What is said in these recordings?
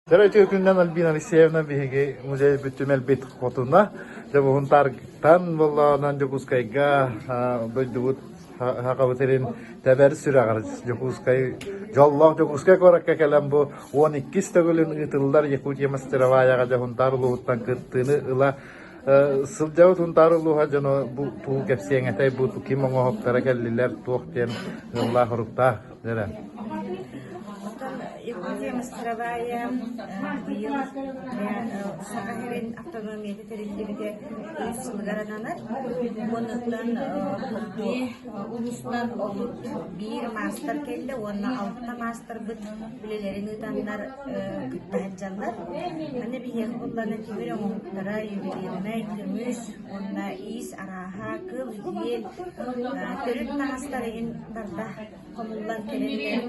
Төрөтүө күнүнэн Альбина Алексеевна биһиги музейбит түмэлбит хотуна дьэ Һунтаартан буоллаҕынан Дьокуускайга дойдубут Сахабыт сирин тэбэр сүрэҕэр Дьокуускай дьоллоох Дьокуускай куоракка кэлэн бу 12-ис төгүлүн ыытыллар Якутия мастероваяҕа дьэ Һунтаар улууһуттан кыттыыны ыла сылдьабыт Һунтаар улууһа дьоно бу тугу кэпсиэҥ этэй бу ким оҥоһуктара кэллилэр туох диэн ыаллаах-оруктаах дэрэ Оттон Якутия мастеровая быйыл Саха сирин автономията тэриллибитэ үс сылыгар ананар. Уонуттан биһиги улуустан 31 маастар кэллэ уонна алта маастарбыт үлэлэрин ыытаннар кытта сылдьаллар. Аны биһиэхэ буллана тимир оҥоһуктара, ювелирнай, көмүс уонна иис арааһа, кыл, иэл, төрүт таҥастар иһин барда хомуллан кэлэннэр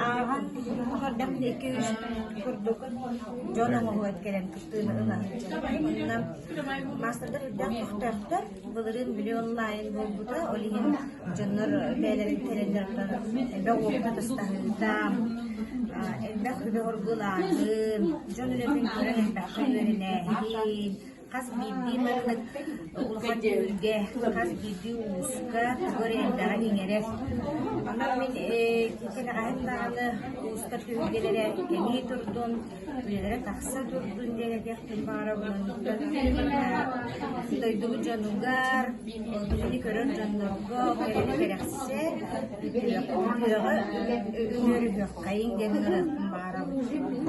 ааҕан көрдөхпүнэ 2-3 курдук дьон оҥоһугар кэлэн кыттыыны ыла сылдьар. Онно маастардар үрдээх көхтөөхтөр. Былырыын били онлайн буолбута, ол иһин дьоннор бэйэлэрин кэлэннэр оттон элбэх уопут атастаһыыта, элбэх үбү оргулааһын, дьон үлэтин көрөн элбэххэ үөрэнээһин, Хас биирдии маннык улахан түһүлгэ, хас биирдии улууска тугу эрэ элбэҕи иҥэрэр. Онон мин кэнэҕэһин даҕаны улуустар түһүлгэлэрэ кэҥии турдун, үлэлэрэ тахса турдун диэн этиэхпин баҕарабын. Оннуктан дойдубут дьонугар, кинини көрөр дьоннорго кэрэни кэрэхсэ, үтүөҕэ үҥүөрүһүөххэйиҥ диэн ыҥырыахпын баҕарабын.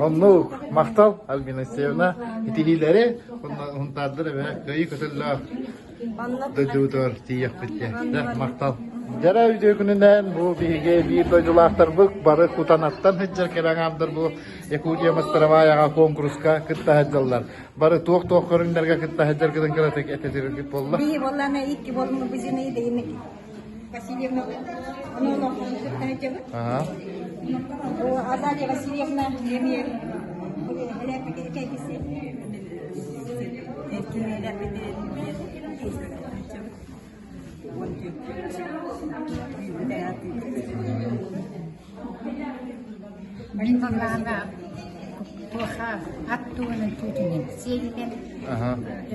Оннук махтал Альбина Алексеевна итиһиилэри Һунтаардар эбэ кыайыы көтөллөөх дойдубутугар тиийиэхпит диэн махтал. Дьара үтүө күнүнэн бу биһиги биир дойдулаахтарбыт бары Кутанаттан сылдьар кэрэ аҥаардар бу Якутия мастероваяҕа куонкуруска кытта сылдьаллар. Бары туох-туох көрүҥнэргэ кытта сылдьаргытын кыратык этэтиргит буолла. Биһи буоллаана икки буолуму бузины деймик Васильевна ону олоххун кытта сылдьабыт. Азалия Васильевна эмиэ Мин буоллаҕына туоха ат туһунан түүтүнэн сиэлинэн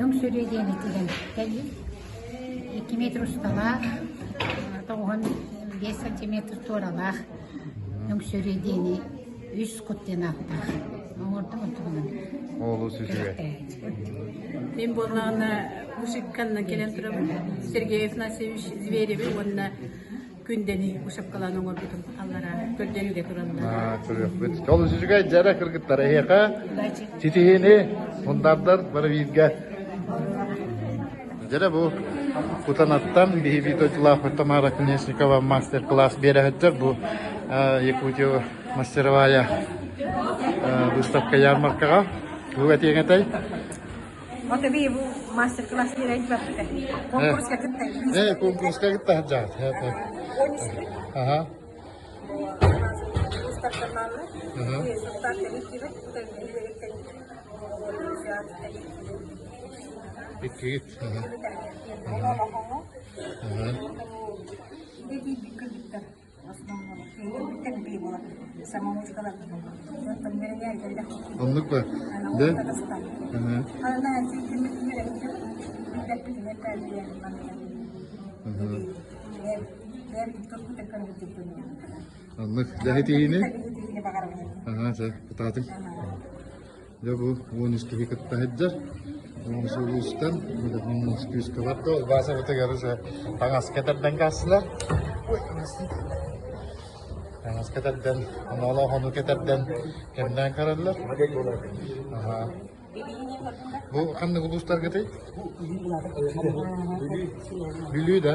өҥ сөрүө диэн этигэн кэллим. 2 метр усталаах, 95 сантиметр туоралаах өҥ сөрүө диэни үс кут диэн ааттаах оҥордум онтугунан. Олус үчүгэй. Мин буоллаҕына мужикканнан кэлэн турабын. Сергей Афанасьевич Звереви уонна Күндэни ушапкалаан оҥорбутум аллараа көрдөрүүгэ тураллар. Көрүөхпүт. Олус үчүгэй дьэрэ кыргыттар эһиэхэ ситиһиини мундардар бары бииргэ. Дьэрэ бу Кутанаттан биһиги дойдулаахпыт Тамара Князникова мастер-класс биэрэ бу Якутия мастеровая выставка ярмаркаҕа. Бу этиэҥ этэй? Вот эби бу мастер-класс биэрэн барбыта. Конкурска кытта. Э, конкурска кытта сылдьаҕыт. Аха. Иккигит. Оннук ба? Да? Оннук. Дьэһитиини? Аха, чэ, кытаатыҥ. Дьэ бу 13 киһи кытта сылдьар. 13 улуустан күүскэ барда. Васабытыгар уже таҥас кэтэрдэн кассылар. Таҥас кэтэрдэн, оноолоох ону кэтэрдэн кэмнээн көрөллөр. Бу ханнык улуустаргытый? Бүлүү да?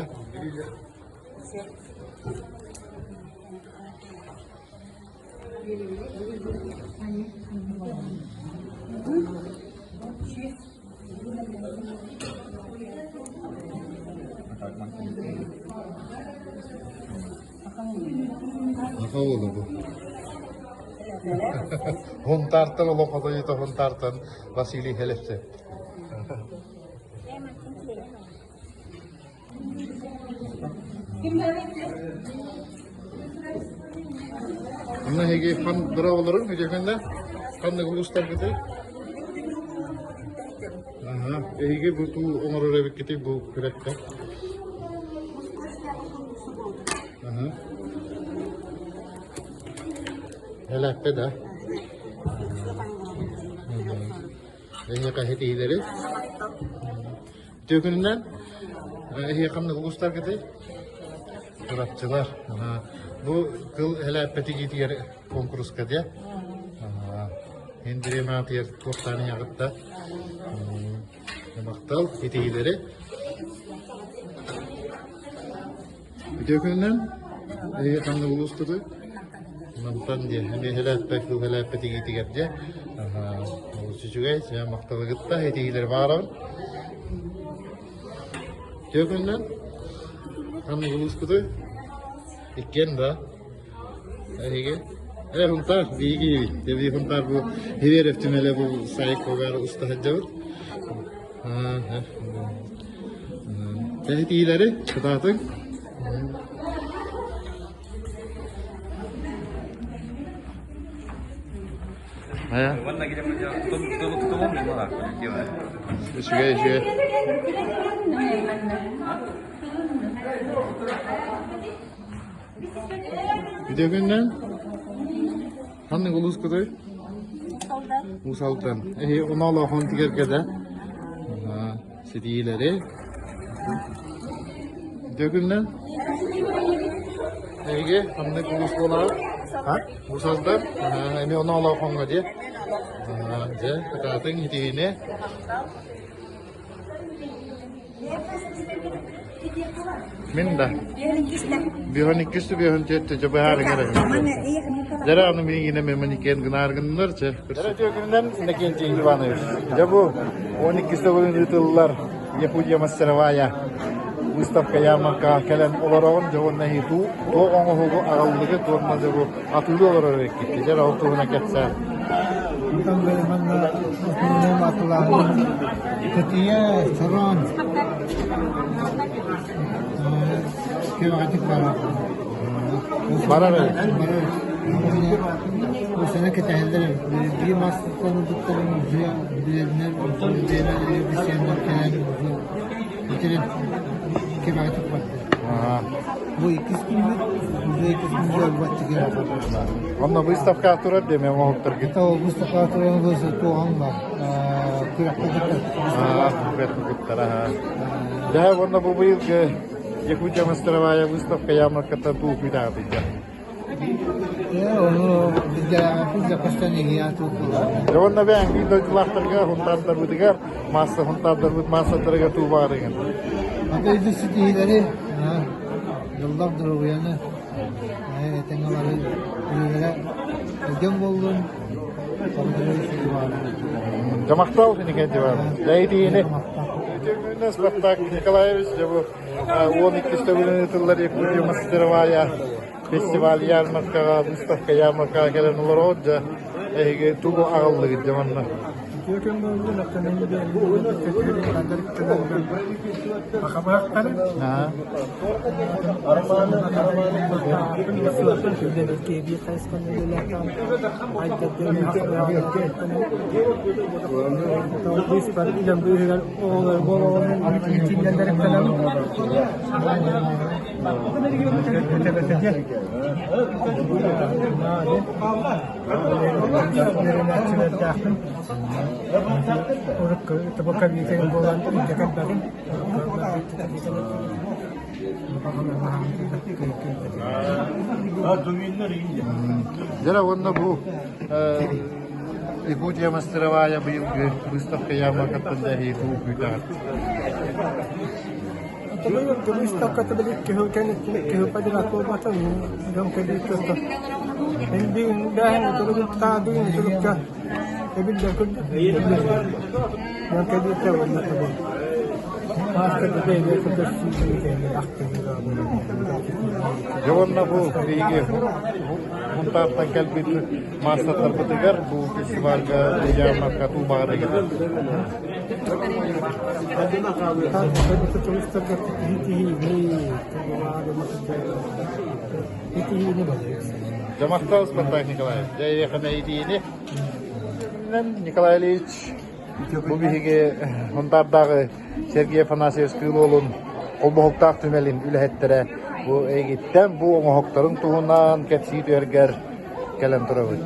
Саха уола бу. Һунтаартан олох хотойута Һунтаартан Василий Хелепсев. Онно эһиги хан дорооболорун үтүөкэннэ ханнык улуустаргытый? Аха, эһиги бу туу оҥорор эбиккитий бу күрэххэ? Аха. Элэппэ да? Эһиэхэ иһитиилэри? Үтүөкүнүнэн эһиэхэ ханнык улуустаргытый? Чурапчылар. Бу кыл элээппэтигиитигэр куонкуруска диэ. Индириэмаатыгар туохтаан иһэҕит да махтал итиилэри. Үтүө күнүнэн эһиги ханнык улуускутуй? Мантан диэ, эмиэ элээппэ кыл элээппэтигиитигэр диэ. Олус үчүгэй, махталыгытта итиилэри баарабын. Үтүө күнүнэн. Ханнык улуускутуй? Иккиэн да? Эһиги? Ээ, Хунтаар, биһиги Дебии Хунтаар бу Хиверев түмэлэ бу сайык когар уста сылдьабыт. Тэһитиилэри кытаатыҥ. Үчүгэй, үчүгэй. Үтүө күнүнэн. Ханнык улуускутуй? Уус Алдан. Эһи оноолоохон тигэргэ да ситиилэри. Үтүө күнүнэн. Эһиги ханнык улуус буолаҕыт? Уус Алдан. Эми оноолоохоҥҥо дии. Дьэ, кытаатыҥ итиини. Мин да. Биһон иккис биһон тиэтте жа быһаарыҥ эрэ. Дьэрэ аны миигинэ мен манекен гынааргыннар чэ. Дьэрэ түөкүнүнэн Иннокентий Иванович. Дьэ бу 12 төгүлүн ыытыллар Якутия мастеровая выставка ярмаркаҕа кэлэн олороҕун дьэ уонна туу туох оҥоһугу аҕаллыгыт уонна дьэ бу атыылыы олорор эбиккит дьэ ол туһунан кэпсээн. Онтон манна основном атылааһын Тэтийэ, Чороон кэбэҕэтик барар. Барар эбит. Барар. Бу сана кэтэһэллэр биир мастыттан ылбыттарын уже билэринэр, бэйэлэрэ билсиэннэр кэлэн уже итирэн кэбэҕэтик барда. Бу иккис күммүт, уже иккис күммүт ылбат Онно выставка турар диэме оҥоһуктаргыт. Это выставка турар туоҕаҥ бар. Күрэххэ кыттар. Күрэххэ кыттар. Дьэ, уонна бу быйылгы Якутия мастеровая выставка ярмарката туу күүтээҕитийдэ. Ону билгэлээҕиппит запастан игиһэ туохулар. Дьэ, уонна бэйэҥ биир дойдулаахтарга хунтаардарбытыгар, маасса хунтаардарбыт маассаларыгар туу баарыгын. Ата үдүс ситиһиилэри, дьоллоох доруобуйаны этэҥҥэ бары үлэлэрэ өйдөм буоллун, Дьэ, махтал, Иннокентий Иванович. Дьэ, итиини. Үтүө Спартак Николаевич, дьэ бу 12 төгүлүн ыытыллар Якутия мастеровая фестиваль ярмаркаҕа, выставка ярмаркаҕа кэлэн олороҕут дьэ эһиги тугу аҕаллыгыт дьэ манна? Үтүө күн буоллун, Хабаахтары. Дьэ уонна бу Якутия мастеровая быйылгы выставка ярмаркаттан дэһии туу күүтэҕит. Выставката били киһи дьон кэлиитэ Эндиин таадыын турукка эбиллэр курдук дьон кэлиитэ уонна Дьэ уонна бу биһиги Мунтаартан кэлбит маастардарбытыгар бу фестивальга ярмарка туубаҕар Итиини балык. Дьамахтал Спартак Николаевич. Дьэ, эйиэхэ итиини. Николай Ильич, бу биһиги Хонтаардааҕы Сергей Афанасьевич Кыыл уолун холбоһуктаах түмэлин үлэһиттэрэ бу эйигиттэн бу оҥоһуктарын туһунан кэпсии түһэргэр кэлэн турабыт.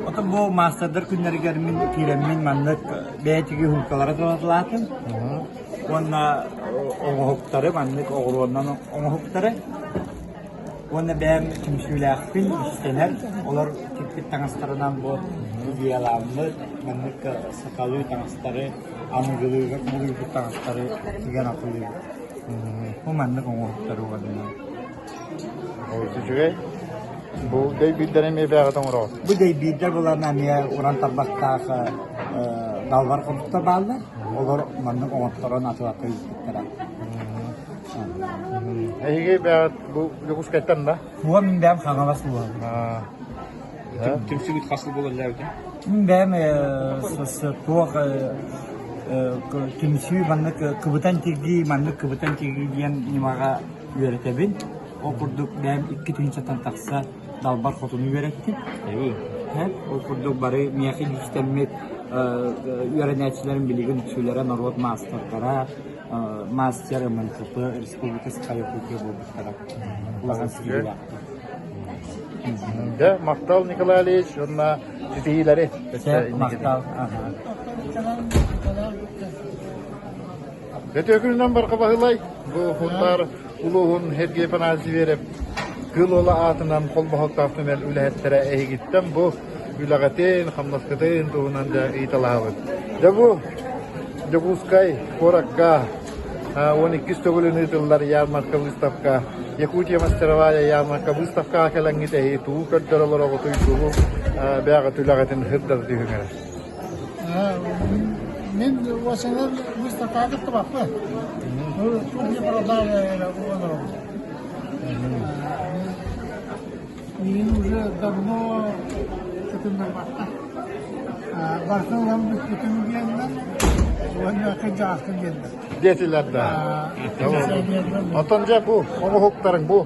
Отон бу маастардар күннэригэр мин киирэммин маннык бэйэтиги хумкалара туһатылаатым. Уонна оҥоһуктары маннык оҕуруоннан оҥоһуктары Уонна бэйэм түмсүүлээхпин, иистэнэр, олор тикпит таҥастарынан бу идеялааммыт, маннык сахалыы таҥастары, аныгылыыга кубулуйбут таҥастары тигэн атылыыбыт. Бу маннык оҥоһуктары уонна Олус үчүгэй. Бу дэйбиирдэр эмиэ бэйэҕит оҥороҕут? Бу дэйбиирдэр булан эмиэ уран тарбахтаах далбар курдуктар бааллар. Олор маннык оҥотторон атылата ыыппыттара. Эһиги бэйэҕит бу Дьокуускайтан да? Уо мин бэйэм Хаҥалас уола. Түмсүгүт хас сыл буолан үлэлээбитэ? Мин бэйэм туох түмсүү маннык кыбытан тигии, маннык кыбытан тигии диэн ньымаҕа үөрэтэбин. Ол курдук бэйэм 2 тыһыынчаттан тахса далбар хотуну үөрэттим. Ол курдук бары миэхэ иистэммит үөрэнээччилэрим билигин үксүлэрэ норуот маастардара, мастер МНХП Республика Саха Якутия буолбуттара улахан ситиһиилээхтэр. Дьэ, махтал Николай Ильич уонна ситиһиилэри. Махтал. Өтө күнүнэн барха баһылай. Бу Хунтаар улууһун Сергей Афанасьев Кыыл Уола аатынан холбоһуктаах түмэл үлэһиттэрэ эһигиттэн бу үлэҕитин, хамнаскытын туһунан да ыйыталаһабыт. Дьэ бу Дьокуускай куоракка 12 төгүлүн ыытыллар ярмарка выставка Якутия мастеровая ярмарка выставкаҕа кэлэҥҥит эһи тугу көрдөрө олороҕутуй, тугу бэйэҕит үлэҕитин сырдата түһүҥ эрэ. Мин уосанан выставкаҕа кыттыбаппын. Туох продажа олоробун. Мин уже давно кытыннарбакка. Барытын ылан бүппүтүм диэннэр уонна кырдьаҕаскын диэннэр. Диэтилэр да. Оттон дьэ бу оҥоһуктарыҥ бу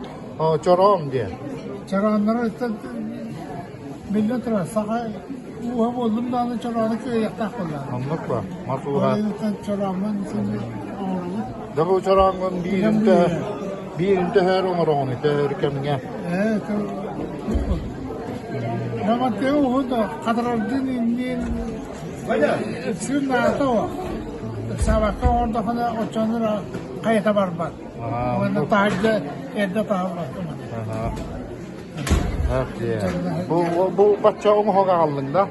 чороон диэн. Чорооннору биллэн турар саха ууһа буоллум даҕаны чороону кыайыахтаах буоллаҕа. Оннук ба, мас ууһа. Чорооммун оҥоробут. Дьэ бу чорооҥҥун биирин төһө биирин төһөр оҥороҕун төһөр кэмҥэ? Ээ, Маматтыы уһун хатарардын иннин сүр наата о. Сабакка оҥордохуна оччонура хайата барбат. Уонна таһырдьа эрдэ таһыллар. Бу бу бачча оҥоһук аҕаллыҥ да?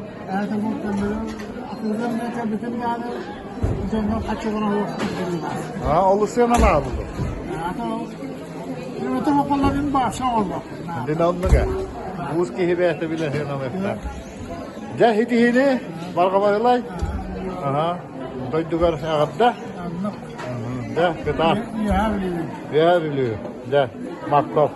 Олус сыаналаах буолуо. Дин оннуга. Уус киһи бэйэтэ билэ сыаналыахтаах. Дьэ итиһини барҕабарылай. Аха. Дойдугар эҕэрдэ. Дьэ, кытаат. Үөһээ Бүлүү. Дьэ, махтал.